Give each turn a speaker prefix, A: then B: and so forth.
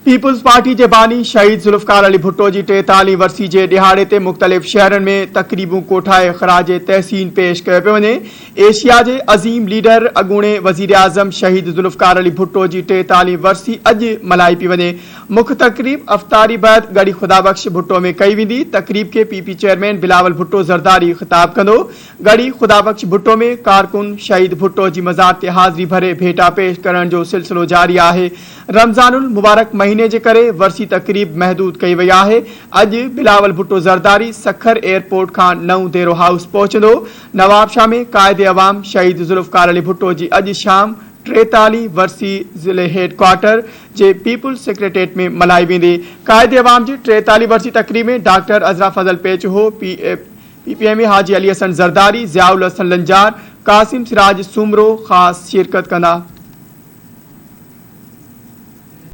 A: Peoples party جي باني شهيد ذوالفقار علي ڀٽو جي ٽيتالهين ورسي جي ڏهاڙي تي مختلف شهرن ۾ تقريبون ڪوٺائي خراج تحسين پيش ڪيو پيو وڃي. ايشيا جي عظيم ليڊر اڳوڻي وزيراعظم شهيد ذوالفقار علي ڀٽو جي ٽيتالهين ورسي اڄ ملهائي پئي وڃي. مک تقريب افطاري بعد ڳڙهي خدا بخش ڀٽو ۾ ڪئي ويندي. تقريب کي P P chairman Bilawal Bhutto Zardari خطاب ڪندو. ڳڙهي خدا بخش ڀٽو ۾ ڪارڪن شهيد ڀٽو جي مزار تي حاضري ڀري ڀيٽا پيش ڪرڻ جو سلسلو جاري آهي. رمضان المبارڪ مهيني جي ڪري ورسي تقريب محدود ڪئي وئي آهي. اڄ بلاول ڀٽو زرداري سکر ايئرپورٽ کان نئون ديرو هائوس پهچندو. نوابشاهه ۾ قائد عوام شهيد ذوالفقار علي ڀٽو جي اڄ شام ٽيتالهين ورسي ضلعي هيڊ ڪوارٽر جي پيپلز سيڪريٽريٽ ۾ ملهائي ويندي. قائد عوام جي ٽيتالهين ورسي تقريب ۾ doctor Azra Fazal Pechuho, P P M A Haji Ali Hassan Zardari, Zia ul Hassan Lanjar, Qasim Siraj Soomro خاص شرڪت ڪندا.